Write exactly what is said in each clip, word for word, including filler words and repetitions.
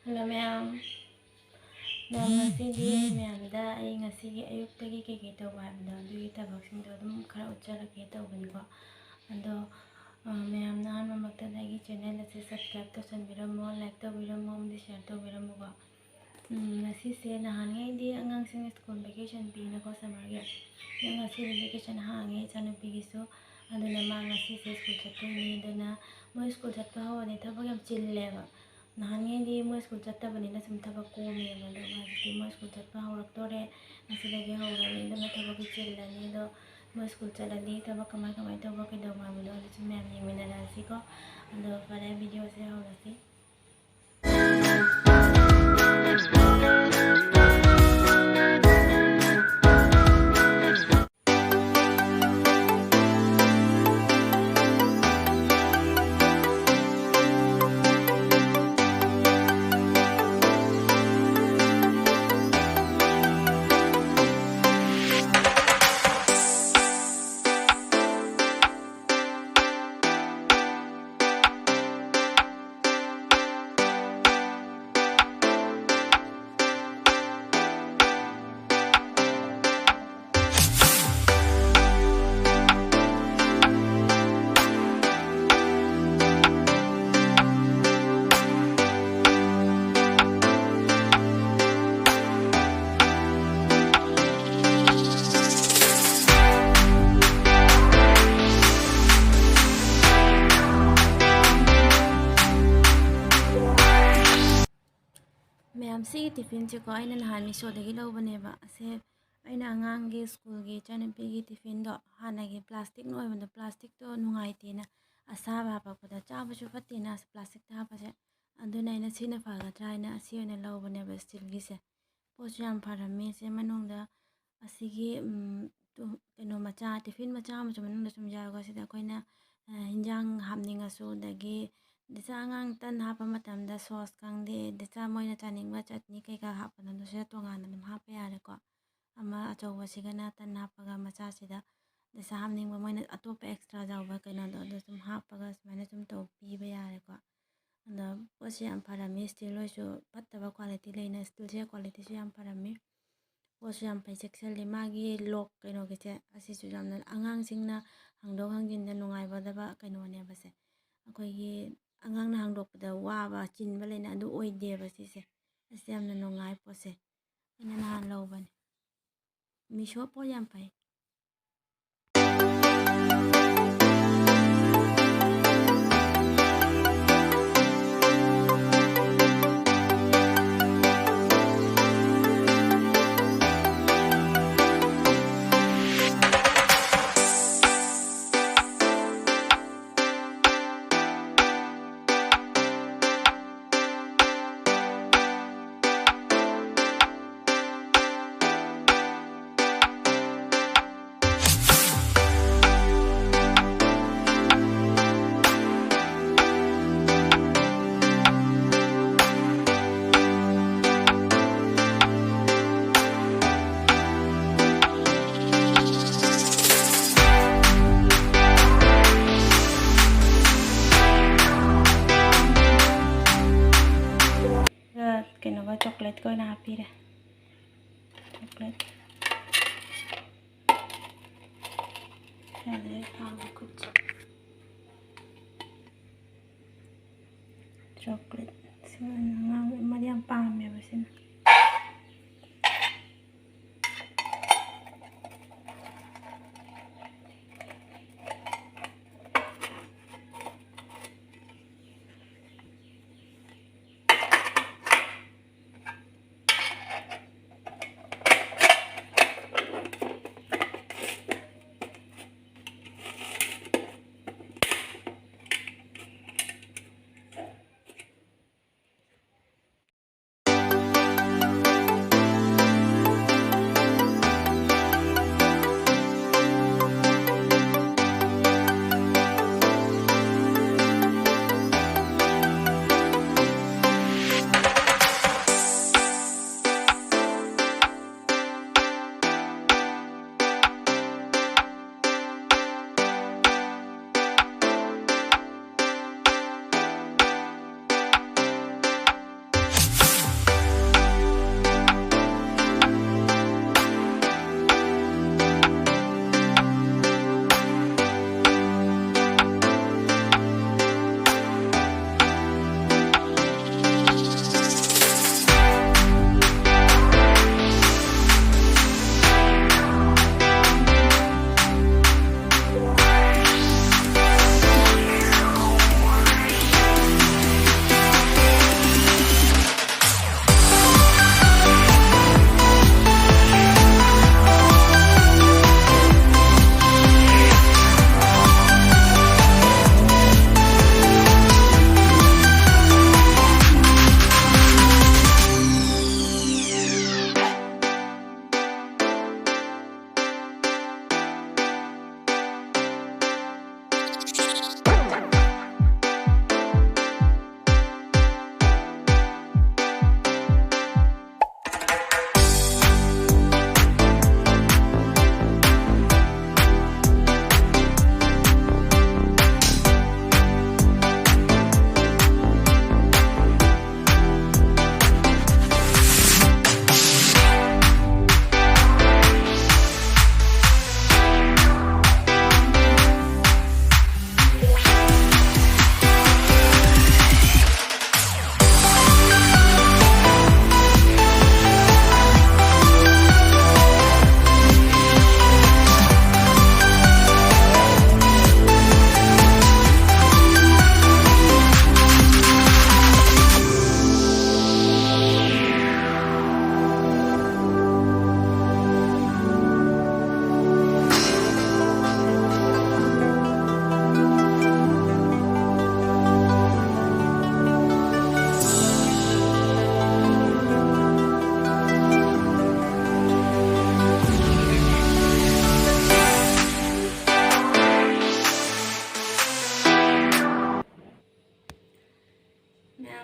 Hello ꯃꯌꯥꯝ꯫ ꯃꯌꯥꯝ, ꯉꯁꯤꯗꯤ ꯑꯩ ꯃꯌꯥꯝꯗ ꯑꯩ ꯉꯁꯤꯒꯤ ꯑꯌꯨꯛꯇꯒꯤ ꯀꯩꯀꯩ ꯇꯧꯕ ꯍꯥꯏꯕꯗꯣ, ꯑꯗꯨꯒꯤ ꯊꯕꯛꯁꯤꯡꯗꯣ ꯑꯗꯨꯝ ꯈꯔ ꯎꯠꯆꯔꯛꯀꯦ ꯇꯧꯕꯅꯤꯀꯣ꯫ ꯑꯗꯣ, ꯑ, ꯃꯌꯥꯝꯅ ꯑꯍꯥꯟꯕꯃꯛꯇꯗ ꯑꯩꯒꯤ channel ꯑꯁꯤ subscribe ꯇꯧꯁꯟꯕꯤꯔꯝꯃꯣ, like ꯇꯧꯕꯤꯔꯝꯃꯣ, ꯑꯃꯗꯤ share ꯇꯧꯕꯤꯔꯝꯃꯨꯀꯣ꯫ ꯎꯝ, ꯉꯁꯤꯁꯦ ꯅꯍꯥꯟꯉꯩꯗꯤ ꯑꯉꯥꯡꯁꯤꯡ school vacation ꯄꯤꯅꯀꯣ, summerꯒꯤ꯫ ꯑꯗꯣ ꯉꯁꯤꯗꯤ vacation ꯍꯥꯡꯉꯦ ꯏꯆꯥꯅꯨꯄꯤꯒꯤꯁꯨ꯫ ꯑꯗꯨꯅ ꯃꯥ ꯉꯁꯤꯁꯦ school ꯆꯠꯇꯣꯏꯅꯤ꯫ ꯑꯗꯨꯅ ꯃꯣꯏ school ꯆꯠꯄ ꯍꯧꯔꯗꯤ ꯊꯕꯛ ꯌꯥꯝ ꯆꯤꯜꯂꯦꯕ꯫ ꯅꯍꯥꯟꯉꯩꯗꯤ ꯃꯣꯏ school ꯆꯠꯇꯕꯅꯤꯅ ꯁꯨꯝ ꯊꯕꯛ ꯀꯣꯝꯃꯦꯕ꯫ ꯑꯗꯣ ꯍꯧꯖꯤꯛꯇꯤ ꯃꯣꯏ school ꯆꯠꯄ ꯍꯧꯔꯛꯇꯣꯔꯦ꯫ ꯉꯁꯤꯗꯒꯤ ꯍꯧꯔꯅꯤ꯫ ꯑꯗꯨꯅ ꯊꯕꯛꯇꯤ ꯆꯤꯜꯂꯅꯤ꯫ ꯑꯗꯣ ꯃꯣꯏ school ꯆꯠꯂꯗꯤ ꯊꯕꯛ ꯀꯃꯥꯏ ꯀꯃꯥꯏ ꯇꯧꯕ, ꯀꯩꯗꯧꯕ ꯍꯥꯏꯕꯗꯣ ꯑꯗꯨꯁꯨ ꯃꯌꯥꯝ ꯌꯦꯡꯃꯤꯟꯅꯔꯁꯤꯀꯣ꯫ ꯑꯗꯣ ꯐꯔꯦ, videoꯁꯦ ꯍꯧꯔꯁꯤ꯫ ꯃꯌꯥꯝ, ꯁꯤꯒꯤ tiffinꯁꯦꯀꯣ, ꯑꯩꯅ ꯅꯍꯥꯟ Meeshoꯗꯒꯤ ꯂꯧꯕꯅꯦꯕ꯫ ꯑꯁꯦ ꯑꯩꯅ ꯑꯉꯥꯡꯒꯤ schoolꯒꯤ ꯏꯆꯥꯅꯨꯄꯤꯒꯤ tiffinꯗꯣ, ꯍꯥꯟꯅꯒꯤ plasticꯅ ꯑꯣꯏꯕꯗꯣ, plasticꯇꯣ ꯅꯨꯡꯉꯥꯏꯇꯦꯅ, ꯑꯁꯥꯕ ꯍꯥꯞꯄꯛꯄꯗ ꯆꯥꯕꯁꯨ ꯐꯠꯇꯦꯅ plasticꯇ ꯍꯥꯞꯄꯁꯦ꯫ ꯑꯗꯨꯅ ꯑꯩꯅ ꯁꯤꯅ ꯐꯒꯗ꯭ꯔꯥ ꯍꯥꯏꯅ ꯑꯁꯤ ꯑꯣꯏꯅ ꯂꯧꯕꯅꯦꯕ, steelꯒꯤꯁꯦ꯫ ꯄꯣꯠꯁꯨ ꯌꯥꯝ ꯐꯔꯝꯃꯤ꯫ ꯑꯁꯤ ꯃꯅꯨꯡꯗ ꯑꯁꯤꯒꯤ, ꯎꯝ, ꯇꯨ-, ꯀꯩꯅꯣ ꯃꯆꯥ, tiffin ꯃꯆꯥ ꯑꯃꯁꯨ ꯃꯅꯨꯡꯗ ꯁꯨꯝ ꯌꯥꯎꯔꯒ, ꯁꯤꯗ ꯑꯩꯈꯣꯏꯅ, ꯑ, ꯍꯤꯟꯖꯥꯡ ꯍꯥꯞꯅꯤꯡꯉꯁꯨ, ꯑꯗꯒꯤ ꯗꯤꯆꯥ ꯑꯉꯥꯡ ꯇꯟ ꯍꯥꯞꯄ ꯃꯇꯝꯗ sauce ꯈꯪꯗꯦ, ꯗꯤꯆꯥ ꯃꯣꯏꯅ ꯆꯥꯅꯤꯡꯕ ꯆꯠꯅꯤ ꯀꯩꯀꯥ ꯍꯥꯞꯄꯗꯣ, ꯑꯗꯨ ꯁꯤꯗ ꯇꯣꯉꯥꯟꯅ ꯑꯗꯨꯝ ꯍꯥꯞꯄ ꯌꯥꯔꯦꯀꯣ꯫ ꯑꯃ ꯑꯆꯧꯕꯁꯤꯒꯅ ꯇꯟ ꯍꯥꯞꯄꯒ, ꯃꯆꯥꯁꯤꯗ ꯗꯤꯆꯥ ꯍꯥꯞꯅꯤꯡꯕ ꯃꯣꯏꯅ ꯑꯇꯣꯞꯄ extra ꯌꯥꯎꯕ ꯀꯩꯅꯣꯗꯣ, ꯑꯗꯨ ꯁꯨꯝ ꯍꯥꯞꯄꯒ ꯁꯨꯃꯥꯏꯅ ꯁꯨꯝ ꯇꯧ ꯄꯤꯕ ꯌꯥꯔꯦꯀꯣ꯫ ꯑꯗꯣ ꯄꯣꯠꯁꯦ ꯌꯥꯝ ꯐꯔꯝꯃꯤ꯫ ꯏꯁꯇꯤꯜ ꯑꯣꯏꯔꯁꯨ ꯐꯠꯇꯕ ꯀ꯭ꯋꯥꯂꯤꯇꯤ ꯂꯩꯅ, ꯏꯁꯇꯤꯜꯁꯦ ꯀ꯭ꯋꯥꯂꯤꯇꯤꯁꯨ ꯌꯥꯝ ꯐꯔꯝꯃꯤ꯫ ꯄꯣꯠꯁꯨ ꯌꯥꯝ ꯐꯩ, ꯆꯦꯛꯁꯤꯜꯂꯤ꯫ ꯃꯥꯒꯤ ꯂꯣꯛ ꯀꯩꯅꯣꯒꯤꯁꯦ, ꯑꯁꯤꯁꯨ ꯌꯥꯝꯅ ꯑꯉꯥꯡꯁꯤꯡꯅ ꯍꯥꯡꯗꯣꯛ ꯍꯥꯡꯖꯤꯟꯗ ꯅꯨꯡꯉꯥꯏꯒꯗꯕ ꯀꯩꯅꯣꯅꯦꯕꯁꯦ꯫ ꯑꯩꯈꯣꯏꯒꯤ ꯑꯉꯥꯡꯅ ꯍꯥꯡꯗꯣꯛꯄꯗ ꯋꯥꯕ, ꯆꯤꯟꯕ ꯂꯩꯅ ꯑꯗꯨ ꯑꯣꯏꯗꯦꯕ ꯁꯤꯁꯦ꯫ ꯑꯁꯤ ꯌꯥꯝꯅ ꯅꯨꯡꯉꯥꯏ ꯄꯣꯠꯁꯦ꯫ ꯑꯩꯅ ꯅꯍꯥꯟ ꯂꯧꯕꯅꯦ꯫ ꯃꯤꯁꯣ ꯄꯣꯠ ꯌꯥꯝ ꯐꯩ꯫ ꯀꯩꯅꯣꯒ, ꯆꯣꯀ꯭ꯂꯦꯠꯀ ꯑꯣꯏꯅ ꯍꯥꯞꯄꯤꯔꯦ꯫ ꯆꯣꯀ꯭ꯂꯦꯠ꯫ ꯌꯥꯗ꯭ꯔꯦ, ꯄꯥꯝꯃꯦ ꯈꯨꯠꯁꯦ꯫ ꯆꯣꯀ꯭ꯂꯦꯠ꯫ ꯁꯤꯅ ꯑꯉꯥꯡ ꯑꯃꯗꯤ ꯌꯥꯝ ꯄꯥꯝꯃꯦꯕ ꯁꯤꯅ꯫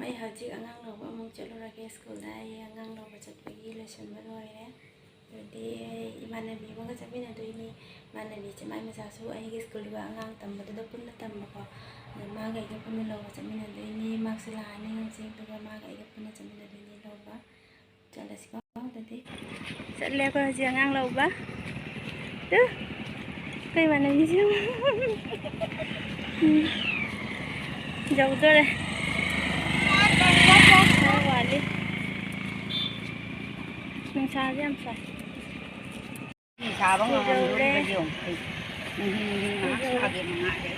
ꯑꯩ ꯍꯧꯖꯤꯛ ꯑꯉꯥꯡ ꯂꯧꯕ ꯑꯃꯨꯛ ꯆꯠꯂꯨꯔꯒꯦ꯫ ꯁ꯭ꯀꯨꯜꯗ ꯑꯩ ꯑꯉꯥꯡ ꯂꯧꯕ ꯆꯠꯄꯒꯤ ꯂꯣꯏꯁꯤꯟꯕ ꯂꯣꯏꯔꯦ꯫ ꯑꯗꯨꯗꯤ ꯑꯩ ꯏꯃꯥꯟꯅꯕꯤ ꯑꯃꯒ ꯆꯠꯃꯤꯟꯅꯗꯣꯏꯅꯤ꯫ ꯏꯃꯥꯟꯅꯕꯤꯁꯦ ꯃꯥꯏ ꯃꯆꯥꯁꯨ ꯑꯩꯒꯤ ꯁ꯭ꯀꯨꯜꯗꯨꯒ ꯑꯉꯥꯡ ꯇꯝꯕꯗꯨꯗ ꯄꯨꯟꯅ ꯇꯝꯕꯀꯣ꯫ ꯑꯗꯣ ꯃꯥꯒ ꯑꯩꯒ ꯄꯨꯟꯅ ꯂꯧꯕ ꯆꯠꯃꯤꯟꯅꯗꯣꯏꯅꯤ꯫ ꯃꯥꯁꯨ ꯂꯥꯛꯑꯅꯤ ꯍꯧꯖꯤꯛ, ꯑꯗꯨꯒ ꯃꯥꯒ ꯑꯩꯒ ꯄꯨꯟꯅ ꯆꯠꯃꯤꯟꯅꯗꯣꯏꯅꯤ ꯂꯧꯕ꯫ ꯆꯠꯂꯁꯤꯀꯣ ꯑꯗꯨꯗꯤ꯫ ꯆꯠꯂꯦ ꯑꯩꯈꯣꯏ ꯍꯧꯖꯤꯛ ꯑꯉꯥꯡ ꯂꯧꯕ꯫ ꯇꯨ, ꯑꯩꯈꯣꯏ ꯏꯃꯥꯟꯅꯕꯤꯁꯨ꯫ ꯎꯝ꯫ ꯌꯧꯗꯣꯔꯦ꯫ ꯈꯔ ꯋꯥꯠꯂꯤ꯫ ꯅꯨꯡꯁꯥꯁꯦ ꯌꯥꯝ ꯁꯥꯏ꯫ ꯐꯤ ꯁꯥꯕ ꯉꯝꯃꯝꯗꯣꯔꯤꯕ ꯌꯦꯡꯉꯨ꯫ ꯅꯨꯡꯊꯤꯟ ꯅꯨꯡꯊꯤꯟ ꯉꯥꯏꯍꯥꯛ ꯁꯥꯒꯦ ꯃꯉꯥꯏꯔꯦ꯫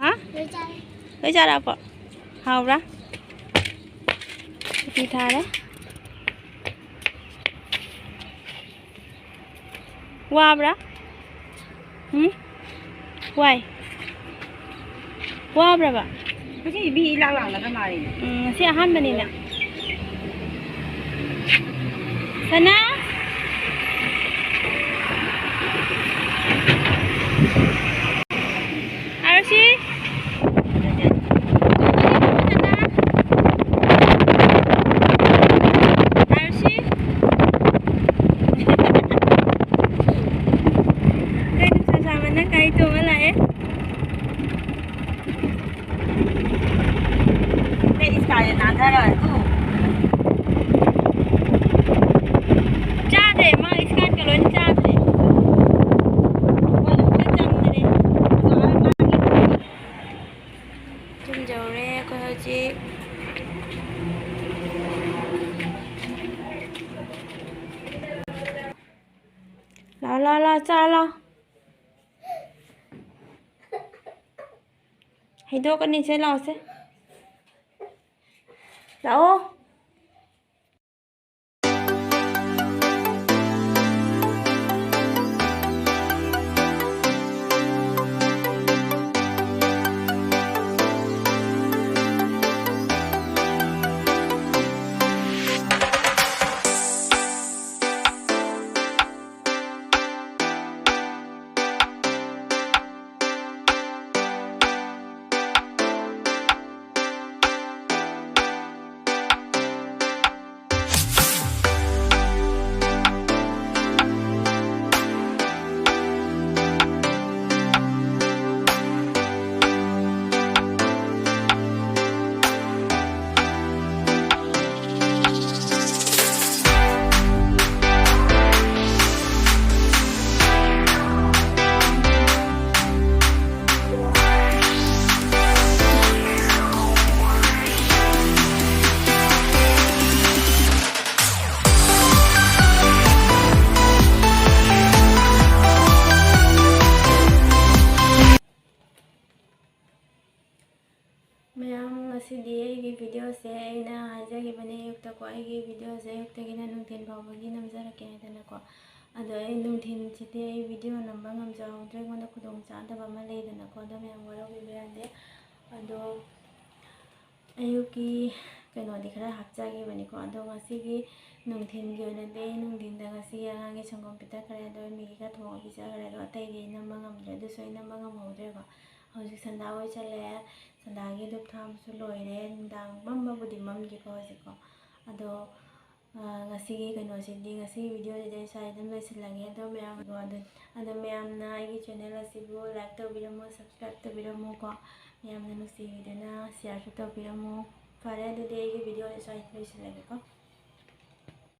ꯍꯥ? ꯂꯣꯏ ꯆꯥꯔꯦ꯫ ꯂꯣꯏ ꯆꯥꯔꯛꯑꯕꯣ? ꯍꯥꯎꯕ꯭ꯔꯥ? ꯎꯇꯤ ꯊꯥꯔꯦ꯫ ꯋꯥꯕ꯭ꯔꯥ? ꯎꯝ? ꯋꯥꯏ? ꯋꯥꯕ꯭ꯔꯕ? ꯉꯁꯤ ꯃꯤ ꯏꯂꯥꯛ ꯂꯥꯛꯅꯗ ꯃꯥꯜꯂꯤꯅꯦ꯫ ꯎꯝ, ꯉꯁꯤ ꯑꯍꯥꯟꯕꯅꯤꯅ꯫ ꯁꯅꯥ? ꯑꯥꯔꯨꯁꯤ? ꯀꯩ ꯅꯨꯡꯁꯥ ꯁꯥꯃꯟꯅ ꯒꯥꯔꯤ ꯇꯣꯡꯉ ꯂꯥꯛꯑꯦ꯫ ꯀꯩ ꯏꯁꯀꯥꯔꯠ ꯅꯥꯟꯊꯔ ꯇꯨ꯫ ꯆꯥꯗ꯭ꯔꯦ, ꯃꯥ ꯏꯁꯀꯥꯔꯠꯀ ꯂꯣꯏꯅ ꯆꯥꯗ꯭ꯔꯦ꯫ ꯃꯣꯏꯅ ꯄꯨꯂꯞ ꯆꯟꯗ꯭ꯔꯦ꯫ ꯌꯨꯝ ꯌꯧꯔꯦ ꯑꯩꯈꯣꯏ ꯍꯧꯖꯤꯛ꯫ ꯂꯥꯎ, ꯂꯥꯎ, ꯂꯥꯎ, ꯆꯥ ꯂꯥꯎ꯫ ꯍꯩꯗꯣꯛꯀꯅꯤꯁꯦ, ꯂꯥꯎꯁꯦ꯫ ꯂꯥꯛꯑꯣ꯫ ꯁꯦ ꯑꯩꯅ ꯍꯥꯏꯖꯈꯤꯕꯅꯦ ꯑꯌꯨꯛꯇꯀꯣ, ꯑꯩꯒꯤ ꯚꯤꯗꯤꯑꯣꯁꯦ ꯑꯌꯨꯛꯇꯒꯤꯅ ꯅꯨꯡꯊꯤꯜ ꯐꯥꯎꯕꯒꯤ ꯅꯝꯖꯔꯛꯀꯦ ꯍꯥꯏꯗꯅꯀꯣ꯫ ꯑꯗꯣ ꯑꯩ ꯅꯨꯡꯊꯤꯜꯁꯤꯗꯤ ꯑꯩ ꯚꯤꯗꯤꯑꯣ ꯅꯝꯕ ꯉꯝꯖꯍꯧꯗ꯭ꯔꯦ, ꯑꯩꯉꯣꯟꯗ ꯈꯨꯗꯣꯡ ꯆꯥꯗꯕ ꯑꯃ ꯂꯩꯗꯅꯀꯣ꯫ ꯑꯗꯣ ꯃꯌꯥꯝ ꯋꯥꯔꯧꯕꯤꯕ ꯌꯥꯗꯦ꯫ ꯑꯗꯣ ꯑꯌꯨꯛꯀꯤ ꯀꯩꯅꯣꯗꯤ ꯈꯔ ꯍꯥꯞꯆꯈꯤꯕꯅꯤꯀꯣ꯫ ꯑꯗꯣ ꯉꯁꯤꯒꯤ ꯅꯨꯡꯊꯤꯜꯒꯤ ꯑꯣꯏꯅꯗꯤ ꯑꯩ ꯅꯨꯡꯊꯤꯜꯗ ꯉꯁꯤꯒꯤ ꯑꯉꯥꯡꯒꯤ ꯁꯪꯒꯣꯝ ꯄꯤꯊꯛꯈ꯭ꯔꯦ, ꯑꯗꯣ ꯑꯩ ꯃꯦꯒꯤ ꯈꯔ ꯊꯣꯡꯉ ꯄꯤꯖꯈ꯭ꯔꯦ꯫ ꯑꯗꯣ ꯑꯇꯩꯗꯤ ꯑꯩ ꯅꯝꯕ ꯉꯝꯗ꯭ꯔꯦ, ꯑꯗꯨꯁꯨ ꯑꯩ ꯅꯝꯕ ꯉꯝꯍꯧꯗ꯭ꯔꯦꯀꯣ꯫ ꯍꯧꯖꯤꯛ ꯁꯟꯗꯥ ꯑꯣꯏꯁꯜꯂꯛꯑꯦ, ꯁꯟꯗꯥꯒꯤ ꯙꯨꯞ ꯊꯥꯕꯁꯨ ꯂꯣꯏꯔꯦ, ꯅꯨꯡꯗꯥꯡ ꯃꯝꯕꯕꯨꯗꯤ ꯃꯝꯗ꯭ꯔꯤꯀꯣ ꯍꯧꯖꯤꯛꯀꯣ꯫ ꯑꯗꯣ ꯉꯁꯤꯒꯤ ꯀꯩꯅꯣꯁꯤꯗꯤ, ꯉꯁꯤꯒꯤ ꯚꯤꯗꯤꯑꯣꯁꯤꯗꯤ ꯑꯩ ꯁ꯭ꯋꯥꯏꯗ ꯑꯗꯨꯝ ꯂꯣꯏꯁꯤꯜꯂꯒꯦ꯫ ꯑꯗꯣ ꯃꯌꯥꯝ, ꯑꯗꯣ, ꯑꯗꯣ ꯃꯌꯥꯝꯅ ꯑꯩꯒꯤ ꯆꯦꯅꯦꯜ ꯑꯁꯤꯕꯨ ꯂꯥꯏꯛ ꯇꯧꯕꯤꯔꯝꯃꯨ, ꯁꯕꯁꯀ꯭ꯔꯥꯏꯕ ꯇꯧꯕꯤꯔꯝꯃꯨꯀꯣ꯫ ꯃꯌꯥꯝꯅ ꯅꯨꯡꯁꯤꯕꯤꯗꯨꯅ ꯁꯤꯌꯥꯔꯁꯨ ꯇꯧꯕꯤꯔꯝꯃꯨ꯫ ꯐꯔꯦ, ꯑꯗꯨꯗꯤ ꯑꯩꯒꯤ ꯚꯤꯗꯤꯑꯣꯁꯦ ꯁ꯭ꯋꯥꯏꯗ ꯂꯣꯏꯁꯤꯜꯂꯒꯦꯀꯣ꯫